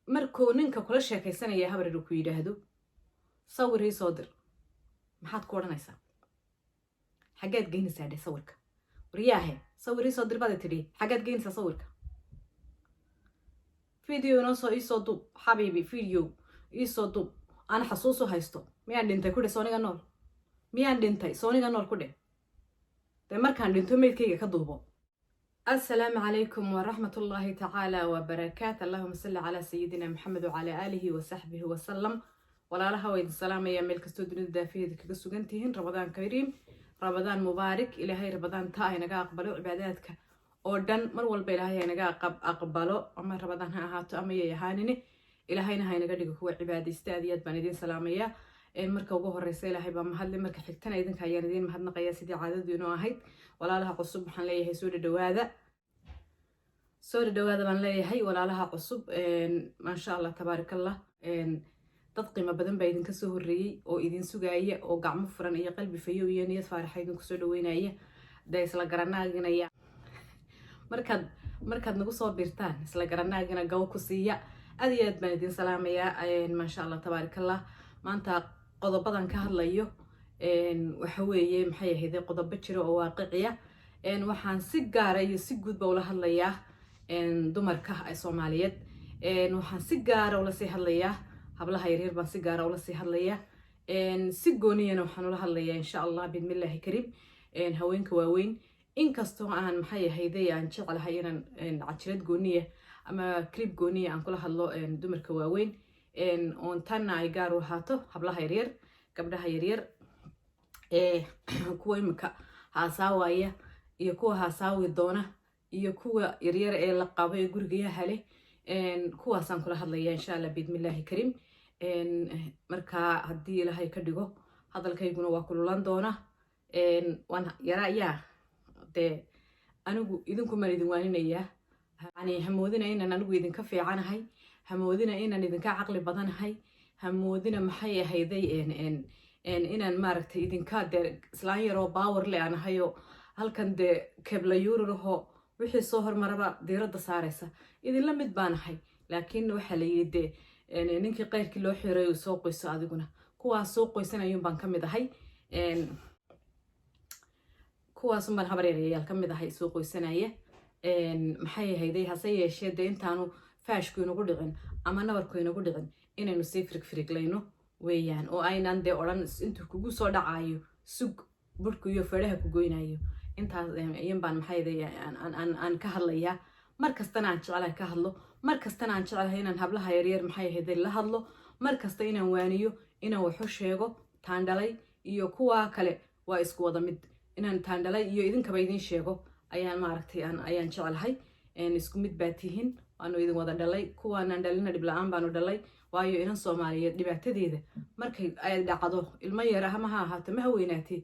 Markuu ninka kula sheekaysanaya, habaryar, ku yidhaahdo, "Sawir ii soo dir," maxaad ku odhanaysaa? Xaggaad geynaysaa dhe sawirka? Waryaahe, "Sawir ii soo dir" baad tidhi, xaggaad geynaysaa sawirka? "Video inoo soo iisoo duub, xabiibi, video iisoo duub aan xasuusu haysto." Miyaan dhintay ku dhe? Sooniga nool miyaan dhintay? Sooniga nool ku dheh. Dee markaan dhinto meydkayga ka duubo. Asalaamu calaykum waraxmat ullaahi tacaala wabarakaat. Allahuma salli calaa sayidina Maxamed wacalaa aalihi wasaxbihi wasalam. Walaalaha, waa idin salaamaya meel kastoo dunida daafaheeda kaga sugan tihiin. Ramadaan kariim, Ramadaan mubaarik. Ilaahay Ramadaan ta aynaga aqbalo, cibaadaadka oo dhan mar walba Ilaahay haynaga aqbalo, ama Ramadaan ha ahaato ama yay ahaanine. Ilaahayna haynaga dhigo kuwa cibaadaysta. Aad iyo aad baan idiin salaamayaa. Marka ugu horeysa Ilaahay baa mahadle, marka xigtana idinka ayaan idiin mahadnaqaya, sidii caadadu inoo ahayd. Walaalaha cusub waxaan leeyahay, soo dhadhawaada, soo dhadhawaada baan leeyahay walaalaha cusub. Maasha Allah, tabaarakallah. Dad qiimo badan baa idinka soo horreeyey oo idin sugaaya, oo gacmo furan iyo qalbi fayow iyo niyad faaraxa idinku soo dhaweynaya. Dee isla garanaaginaya markaad nagu soo biirtaan, isla garanaagina gaw ku siiya. Aad iyo aad baan idin salaamayaa. Maasha Allah, tabaarakallah. Maanta qodobadan ka hadlayo waxa weeye, maxay ahayd, qodobo jira oo waaqiciya. Waxaan si gaara iyo si guudba ula hadlayaa dumarka Soomaaliyeed. Waxaan si gaara ula sii hadlayaa hablaha yaryar baan si gaara ula sii hadlayaa. Si gooniyana waxaan ula hadlayaa, insha Allah, biidmillaahi kariim, haweenka waaweyn. Inkastoo aan, maxay ahayday, aan jeclahay inaan cajirad gooniya ama clip gooniya aan kula hadlo dumarka waaweyn, oon tanna ay gaar u ahaato hablaha yaryar, gabdhaha yaryar ee kuwa imika haasaawaya iyo kuwa haasaawi doona iyo kuwa yaryar ee la qabo ee gurigayaha leh, kuwaasaan kula hadlaya, insha Allah, biidmillaahi kariim. Marka haddii Ilaahay ka dhigo, hadalkayguna waa kululan doona. Waan yaraa yaa dee anigu idinkumaan idin waaninayaa. Yani hamoodina inaan anigu idinka fiicanahay, hamoodina inaan idinka caqli badanahay, hamoodina, maxay ahayday, inaan maaragtay idinka dee islaan yaroo power le aan ahayo, halkan dee kebla yuuriraho wixii soo hormaraba diiradda saaraysa. Idinla mid baan ahay, laakiin waxaa la yidhi dee ninkii qayrkii loo xiray uu soo qoyso, adiguna kuwaas soo qoysanayun baan ka mid ahay. Kuwaasun baan, habaryarayaal, ka mid ahay soo qoysanaya, maxay ahayday. Hase yeeshee dee intaanu faashku inagu dhicin ama nabarku inagu dhicin inaynu sii firigfiriglayno weeyaan, oo aynan dee odhan intuu kugu soo dhacayo sug, burhku iyo fedhaha ku goynayo. Intaas iyan baan, maxay, aan ka hadlayaa. Mar kastana aan jeclahay ka hadlo, mar kastana aan jeclahay inaan hablaha yaryar, maxay ahayday, la hadlo, mar kasta inaan waaniyo, inaan waxu sheego. Taandhalay iyo kuwa kale waa isku wada mid. Inaan taandhalay iyo idinkaba idin sheego ayaan, maaragtay, ayaan jeclahay. Isku mid baa tihiin, waanu idin wada dhalay. Kuwaanaan dhalina dhib la-aan baanu dhalay, waayo inan Soomaaliyeed dhibaatadeeda markay ay dhacdo, ilmo yar ama ha ahaato ma ha weynaatee,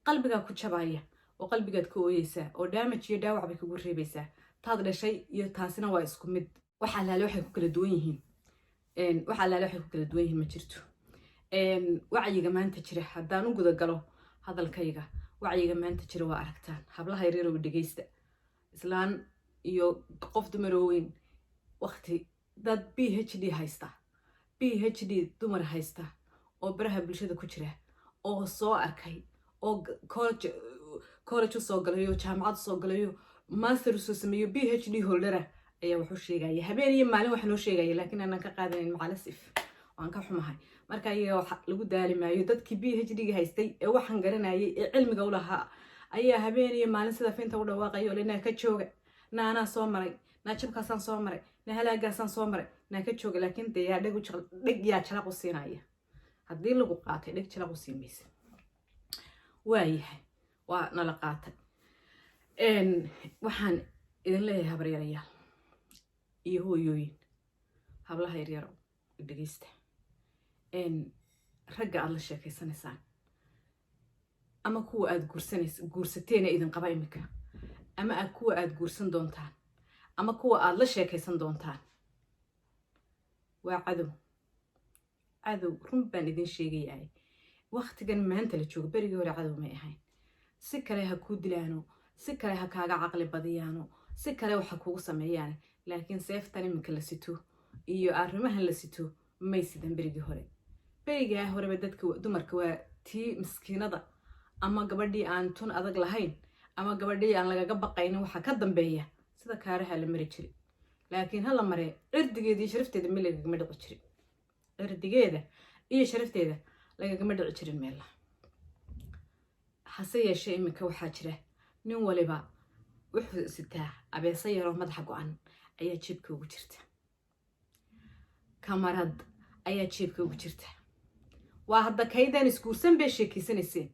qalbigaa ku jabaya oo qalbigaad ka ooyeysaa oo damage iyo dhaawac bay kugu reebaysaa. Taad dhashay iyo taasina waa isku mid. Wax allaale waxay ku kala duwan yihiin, wax allaale waxay ku kala duwan yihiin ma jirto. Wacyiga maanta jira haddaan u gudagalo hadalkayga, wacyiga maanta jira waa aragtaan. Hablaha yaryaroo, dhegeysta. Islaan iyo qof dumaroo weyn, waqti dad PhD haysta, PhD dumar haysta oo baraha bulshada ku jira oo soo arkay oo college usoo galayo, jaamacad usoo galayo, master usoo sameeyo, PhD holder ah ayaa wuxuu sheegaya habeen iyo maalin wax noo sheegaya, laakiin aanan ka qaadanayn macalasif. Waan ka xumahay. Marka iyaga wax lagu daali maayo. Dadkii PhD-ga haystay ee waxaan garanayay ee cilmiga u lahaa ayaa habeen iyo maalin sida finta u dhawaaqayo ole, "Naa ka jooga, na anaa soo maray, naa jabkaasaan soo maray, na halaagaasaan soo maray, naa ka jooga." Laakiin dee yaa dheg dheg yaa jalaq u siinaya? Haddii lagu qaatay, dheg jalaq u siin maysa. Waayahay, waa nala qaatay. Waxaan idin leeyahay, habaryarayaal iyo hooyooyin, hablaha yaryaro, dhegeysta. Ragga aada la sheekeysanaysaan ama kuwa aada guursanays guursateena idin qaba iminka, ama aad kuwa aada guursan doontaan ama kuwa aada la sheekaysan doontaan, waa cadow, cadow. Run baan idin sheegayahay. Waktigan maanta la joogo, berigii hore cadow may ahayn. Si kale ha kuu dilaano, si kale ha kaaga caqli badiyaano, si kale waxa kugu sameeyaan. Laakiin seeftan iminka la sito iyo arrimahan la sito may sidan berigii hore. Berigaa horeba dadka dumarka waa tii miskiinada ama gabadhii aan tun adag lahayn ama gabadhii aan lagaga baqaynin waxaa ka dambeeya, sida kaaraha la mari jiray. Laakiin hala maree, cirdigeeda iyo sharafteeda meel lagagama dhici jirin. Cirdigeeda iyo sharafteeda lagagama dhici jirin meella. Hase yeeshee iminka waxaa jira nin waliba wuxuu sitaa abeeso yaroo madaxa go-an ayaa jeebka ugu jirta, kamarad ayaa jeebka ugu jirta. Waa hadda kaydaan isguursan bay sheekeysanayseen,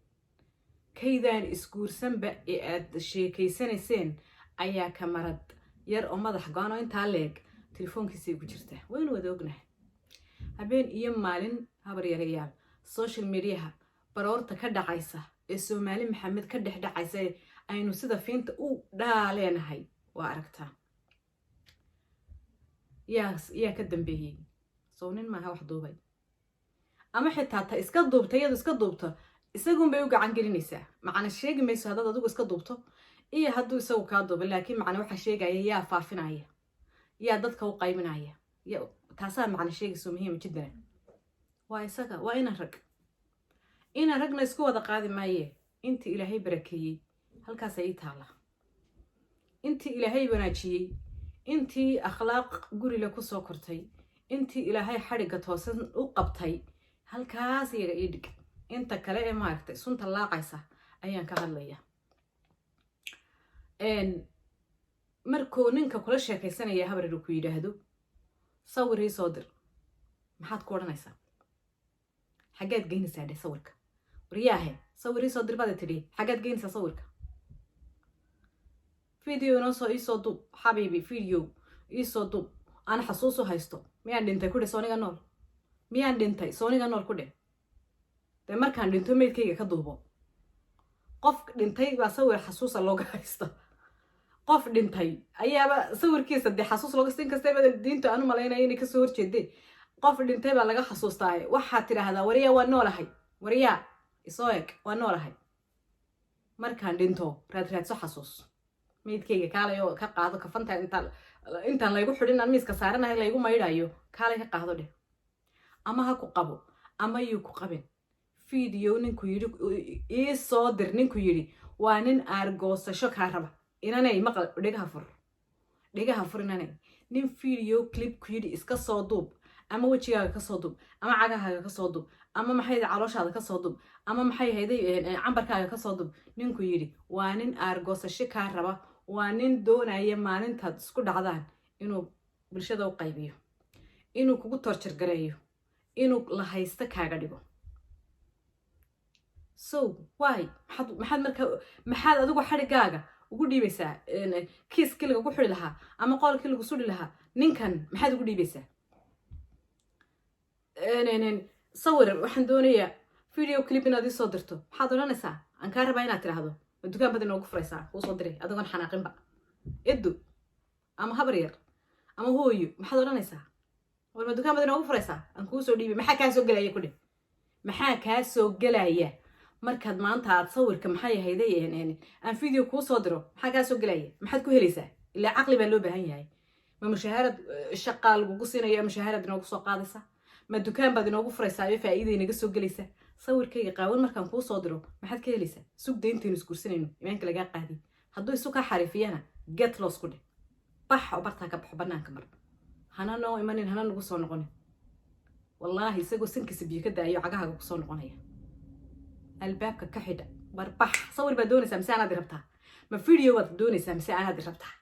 kaydaan isguursanba ee aad sheekeysanayseen ayaa kamarad yar oo madax go-an oo intaa leeg telefoonkiisay ugu jirtaa. Waynu wada ognahay habeen iyo maalin, habar yarayaal, social mediaha baroorta ka dhacaysa ee Soomaali Maxamed ka dhex dhacaysa ee aynu sida fiinta u dhaaleenahay waa aragtaa. Yaa ka dambeeyey? Sow nin maaha wax duubay? Ama xitaa ta iska duubta, iyadu iska duubto, isagunbay u gacan gelinaysaa. Macna sheegi mayso haddaad adigu iska duubto iyo hadduu isagu kaa duuba, laakiin macna waxaa sheegaya yaa faafinaya, yaa dadka u qaybinaya, taasaa macna sheegayso muhiima jiddana. Waa isaga, waa ina rag. Ina ragna isku wada qaadi maaye. Intii Ilaahay barakeeyey halkaas ii taala, intii Ilaahay wanaajiyey, intii akhlaaq gurile kusoo kortay, intii Ilaahay xadhigga toosan u qabtay, halkaas iyaga ii dhig. Inta kale ee maaragtay sunta laaqaysa ayaan ka hadlaya. Markuu ninka kula sheekaysanaya, habarir, ku yidhaahdo "Sawir ii soo dir," maxaad ku odhanaysaa? Xaggaad geynaysaa dheh sawirka? Waryaahe, "Sawir ii soo dir" baad tidhi, xaggaad geynaysaa sawirka? "Video inoo soo iisoo duub, xabiibi, video iisoo duub aan xasuus u haysto." Miyaan dhintay ku dheh? Sooniga nool miyaan dhintay? Sooniga nool ku dheh. Dee markaan dhinto meydkayga ka duubo. Qof dhintay baa sawir xasuusa looga haysta? Qof dhintay ayaaba sawirkiisa dee xasuus looga sin kastaba diintu aan u malaynaya inay kasoo horjeedeen. Qof dhintay baa laga xasuustaaye. Waxaad tidhaahdaa, "Waryaa, waa noolahay, waryaa, isoo eg, waa noolahay. Markaan dhinto raad raadso xasuus, meydkayga kaalay oo ka qaado kafanta intaan laygu xidhin, aan miiska saaranahay, laygu maydhayo, kaalay ka qaado," dheh. Ama ha ku qabo ama yuu ku qabin, video ninku yidhi "ii soo dir," ninku yidhi waa nin aargoosasho kaa raba. Inanay maqal, dhegaha fur, dhegaha fur, inanay. Nin video clip ku yidhi "Iska soo duub," ama wejigaaga ka soo duub, ama cagahaaga ka soo duub, ama maxay calooshaada ka soo duub, ama maxay hayday cambarkaaga ka soo duub, ninku yidhi waa nin aargoosasho kaa raba. Waa nin doonaya maalintaad isku dhacdaan inuu bulshada u qaybiyo, inuu kugu torture gareeyo, inuu la haysto kaaga dhigo. So why maxaad marka maxaad adigu xadhigaaga ugu dhiibaysaa? Kiiskii lagagu xidi lahaa ama qolkii lagu suri lahaa ninkan maxaad ugu dhiibaysaa? "Sawir waxaan doonayaa, video clip inaad iisoo dirto," maxaad odhanaysaa? "Aan kaa rabaa inaad tidhaahdo ma dukaan baad inoogu furaysaa?" Kuu soo diray adigoon xanaaqinba. Edo ama habar yar ama hooyo maxaad odhanaysaa? "War, ma dukaan baad inoogu furaysaa? Aan kuu soo dhiibay." Maxaa kaa soo gelaya ku dheh? Maxaa kaa soo gelaya markaad maanta aad sawirka, maxay ahayday, aan video kuu soo diro? Maxaa kaa soo gelaya? Maxaad ku helaysaa? Ilaa caqli baa loo baahan yahay. Ma mushaharad shaqaa lagugu siinaya? Mushaharad inoogu soo qaadaysa? Ma dukaan baad inoogu furaysaa iyo faa'iida inaga soo gelaysa? Sawirkayga qaawan markaan kuu soo diro maxaad ka helaysaa? Sugda intaynu isguursanayno, imaanka lagaa qaadiy. Hadduu isu kaa xariifiyana, get lost ku dheh. Bax oo bartaa ka baxo, banaanka mar hana noo imanin, hana nagu soo noqonin. Wallaahi isagoo sankiisa biyo ka daayo cagahaaga kusoo noqonaya. Albaabka ka xidha. Barbax. Sawir baad doonaysaa mise anaad i rabtaa? Ma video baad doonaysaa mise anaad i rabtaa?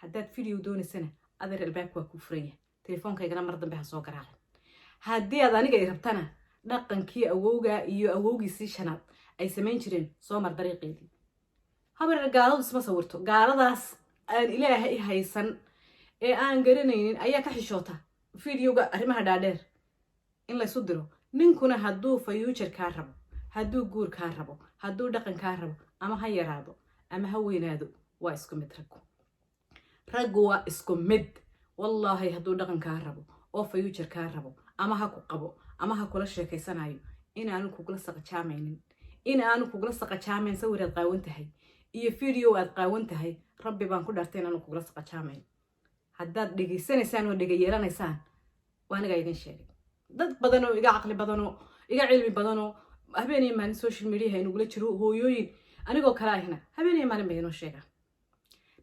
Haddaad video doonaysana, adeer, albaabka waa kuu furan yahay. Telefoonkaygana mar dambe ha soo garaacin. Haddii aad aniga i rabtana, dhaqankii awowga iyo awowgiisii shanaad ay samayn jireen soo mar, dariiqeedii. Habar, gaaladu isma sawirto. Gaaladaas aan Ilaahay haysan ee aan garanaynin ayaa ka xishoota videoga arrimaha dhaadheer in laysu diro. Ninkuna hadduu future kaa rabo, hadduu guur kaa rabo, hadduu dhaqan kaa rabo, ama ha yaraado ama ha weynaado, waa isku mid raggu. Raggu waa isku mid, wallaahi. Hadduu dhaqan kaa rabo oo future kaa rabo, ama ha ku qabo ama ha kula sheekaysanayo, inaanu kugula saqajaamaynin, in aanu kugula saqajaamayn sawir aad qaawan tahay iyo video aad qaawan tahay. Rabbi baan ku dhartay inaanu kugula saqajaamayn. Haddaad dhegaysanaysaan oo dhega yeelanaysaan, waa anigaa idin sheegay. Dad badan oo iga caqli badanoo iga cilmi badanoo habeen iyo maalin social mediaha inugula jiro, hooyooyin anigoo kale ahina, habeen iyo maalin bay inoo sheegaan.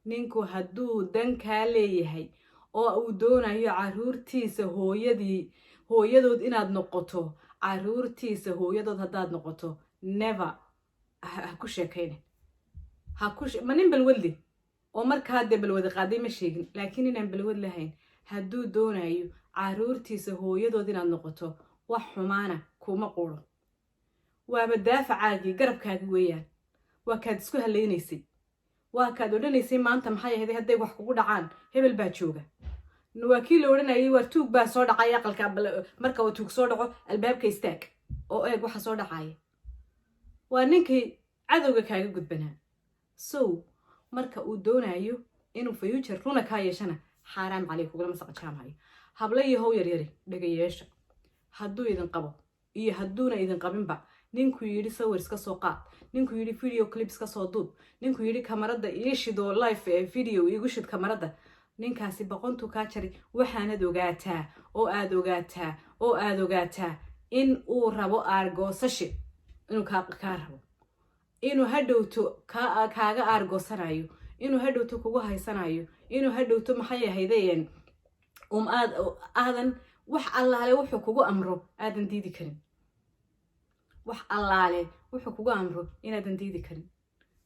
Ninku hadduu dan kaa leeyahay oo uu doonayo caruurtiisa hooyadii, hooyadood inaad noqoto, caruurtiisa hooyadood haddaad noqoto, never ha ku sheekaynin. Ha ku ma nin balwadle oo markaa dee balwada qaaday ma sheegin, laakiin inaan balwad lahayn hadduu doonayo caruurtiisa hooyadood inaad noqoto, wax xumaana kuma quro. Waaba daafacaagii, garabkaagi weeyaan. Waa kaad isku halaynaysay, waa kaad odhanaysay maanta maxay ahayd hadday wax kugu dhacaan, hebel baa jooga. Waa kii la odhanayay, waar tuug baa soo dhacay aqalka. Marka uu tuug soo dhaco, albaabka istaag oo eeg waxa soo dhacaya. Waa ninkii cadowga kaaga gudbanaa. So marka uu doonayo inuu future runa kaa yeeshana, xaaraam caley kugulama saqajaamayo. Habla iyo how yaryari, dhegayeesha. Hadduu idin qabo iyo hadduuna idin qabinba, ninkuu yidhi sawir iska soo qaad, ninkuu yidhi video clip iska soo duub, ninkuu yidhi kamarada ii shidoo live video iigu shid kamarada, ninkaasi boqontuu kaa jari. Waxaanad ogaataa oo aad ogaataa oo aad ogaataa in uu rabo aargoosashi, inuu kaa rabo, inuu hadhowto kaaga aargoosanayo, inuu hadhowto kugu haysanayo, inuu hadhowto maxay ahaydeen aad aadan wax allaale wuxuu kugu amro aadan diidi karin, wax allaale wuxuu kugu amro inaadan diidi karin.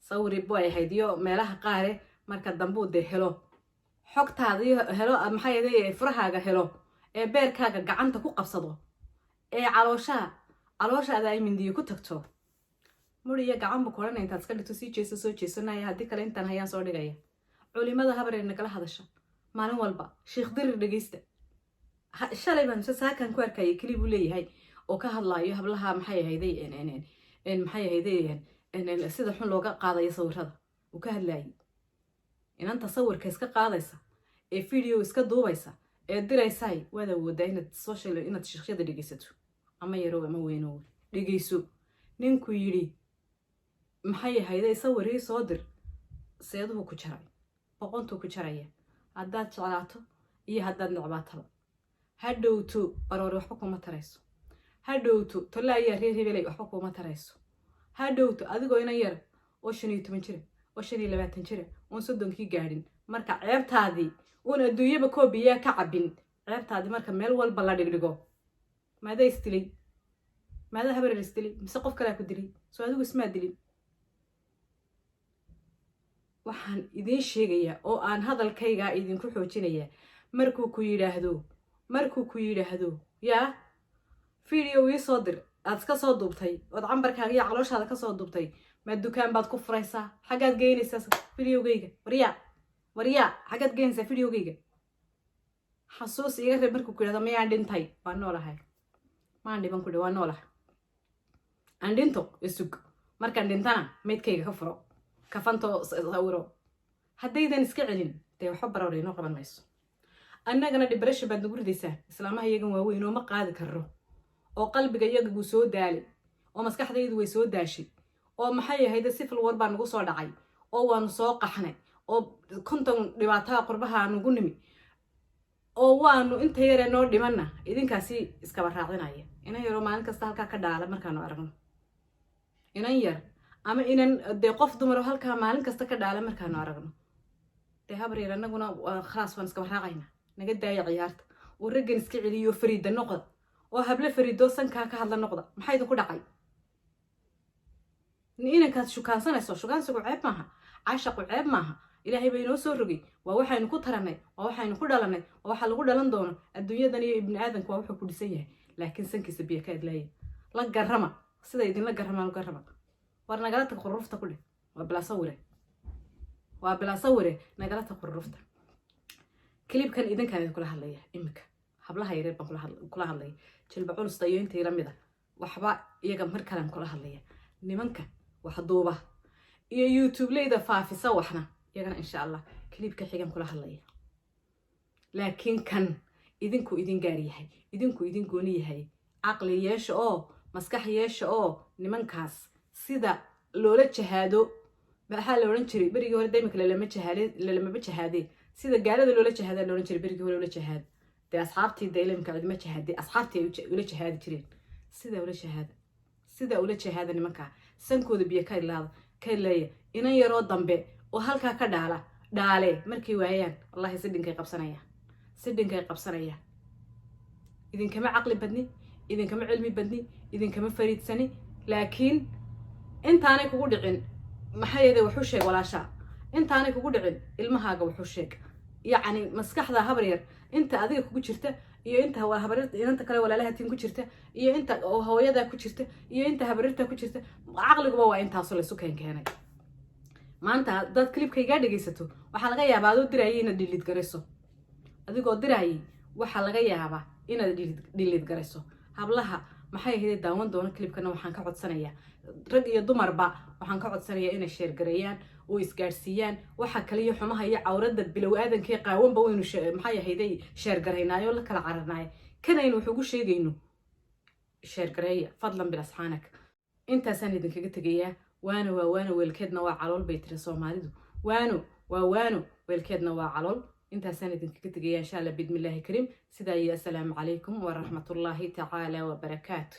Sawiri bu ay ahayd iyo meelaha qaare marka dambuu dee helo xogtaada iyo helo maxay ahayd furahaaga helo ee beerkaaga gacanta ku qabsado ee calooshaha calooshaada ay mindiyo ku tagto, muriyo gacan bu koranaya. Intaad iska dhigto sii jeeso, soo jeesanaya. Haddii kale intaan hayaan soo dhigaya. Culimada habareer nagala hadasha maalin walba, Sheekh Dirir dhegeysta. Shalay baan mise saakan ku arkayay keli buu leeyahay oo ka hadlaayo hablaha maxay ahayday sida xun looga qaadayo sawirada uu ka hadlaayay. Inanta sawirka iska qaadaysa ee video iska duubaysa ee diraysay, waad awoodaa inaad social, inaad sheekhyada dhegeysato, ama yarow ama weynow, dhegeyso. Ninkuu yidhi maxay ahayday sawirii soo dir, seeduhu ku jaray, boqontuu ku jaraya, haddaad jeclaato iyo haddaad necbaataba. Ha dhowto baroori waxba kuma tarayso. Ha dhowto tolla ayaa reer hebelay waxba kuma tarayso. Ha dhowto adigoo inan yar oo 15 jira oo 25 jira oon 30kii gaadhin, marka ceebtaadii uun adduunyaba koobiyaa ka cabbin, ceebtaadii marka meel walba la dhigdhigo, maadaa isdilay? Maadaa habarer isdilay mise qof kalea ku dilay? Soo adigu ismaa dilin. Waxaan idiin sheegayaa oo aan hadalkaygaa idinku xoojinayaa, markuu ku yidhaahdo yaa video ii soo dir aad iska soo duubtay ood cambarkaaga iyo calooshaada ka soo duubtay, ma dukaan baad ku furaysaa? Xaggaad geynaysaa videogayga? Waryaa, waryaa, xaggaad geynaysaa videogayga? Xasuus iga reeb markuu ku yidhahdo, miyaan dhintay? Waa noolahay, maan dhiban ku dhe, waa noolahay. Aan dhinto isug, markaan dhintana maydkayga ka furo kafantoo sawiro. Haddaydan iska celin, dee waxba baroor inoo qaban mayso. Annagana depression baad nagu ridaysaa. Islaamaha iyagan waaweyn oo ma qaadi karro oo qalbiga iyaga wuu soo daalay oo maskaxdaydu way soo daashay oo maxay ahayd civil war baa nagu soo dhacay oo waanu soo qaxnay oo 50 dhibaataa qurbaha nugu nimi oo waanu inta yaree noo dhimanna idinkaasi iskaba raacinaya. Inan yaroo maalin kasta halkaa ka dhaala markaanu aragno, inan yar ama inan dee qof dumaro halkaa maalin kasta ka dhaala markaanu aragno, dee habar yar annaguna khalaas waan iskaba raacayna. Naga daaya ciyaarta oo raggan iska celiyo. Fariida noqda oo hable fariidoo sankaa ka hadla noqda. Maxaa idinku dhacay? Inankaad shukaansanayso, shukaansigu ceeb maaha, caashaqu ceeb maaha. Ilaahay baa inoo soo rogay. Waa waxaynu ku tarannay, waa waxaynu ku dhalannay, waa waxa lagu dhalan doono adduunyadan iyo ibni aadanku waa wuxuu ku dhisan yahay. Laakiin sankiisa biyo ka adlaaya la garrama, sida idinla garramaan u garrama. War nagala tag qururufta ku dheh. Waa bilaa sawire, waa bilaa sawire. Nagala tag qururufta. Clipkan idinkaan idinkula hadlaya iminka, hablaha yareer baan kula hadlaya, jilba culusta iyo intii la mid a waxba iyaga mar kalean kula hadlaya. Nimanka wax duuba iyo YouTube-leyda faafisa waxna iyagana insha Allah clipka xigan kula hadlaya. Laakiin kan idinku idin gaar yahay, idinku idin gooni yahay. Caqli yeesha oo maskax yeesha oo nimankaas sida loola jahaado maxaa la odhan jiray berigii hore? Imika lalamama jahaadee. Sida gaalada loola jahaadaa loolan jiray berigii hore, ula jahaada. Dee asxaabtii daylamka cidma jahaadee, asxaabtii ay ula jahaadi jireen. Sidaa ula jahaada, sidaa ula jahaada nimankaa. Sankooda biyo ka ilaada, ka ileeya. Inan yaroo dambe oo halkaa ka dhaala dhaale markay waayaan, wallahi sidhinkay qabsanayaan, sidhinkay qabsanayaan. Idinkama caqli badni, idinkama cilmi badni, idinkama fariidsani, laakiin intaanay kugu dhicin, maxaa yeelay, waxu sheeg walaashaa. Intaanay kugu dhicin, ilmahaaga waxu sheeg. Yacni maskaxda habar yar inta adiga kugu jirta iyo inta habaryarta, inanta kale walaalahatiin ku jirta iyo inta hooyadaa ku jirta iyo inta habaryarta ku jirta, caqliguba waa intaasoo laysu keenkeenay. Maanta haddaad clipkaygaa dhegaysato, waxaa laga yaabaa adoo diraayay inaad delete garayso. Adigoo diraayay waxaa laga yaabaa inaad delete garayso. Hablaha, maxay ahayd, daawan doono clipkana waxaan ka codsanayaa, rag iyo dumarba waxaan ka codsanayaa inay share gareeyaan oo isgaadhsiiyaan. Waxa kaliya xumaha iyo cawrada bilow aadankee qaawanba waynu, maxay ahayday, share garaynaayo, la kala cararnaayo. Kanaynu wax ugu sheegayno, share gareeya fadlan bilasxaanak. Intaasaan idinkaga tegayaa. Waano waa waano, weelkeedna waa calool, bay tiri Soomaalidu. Waano waa waano, weelkeedna waa calool. Intaasaan idinkaga tegayaa, insha Allah, bidmillaahi kariim. Sidaa iyo assalaamu calaykum waraxmatullaahi tacaala wabarakaatu.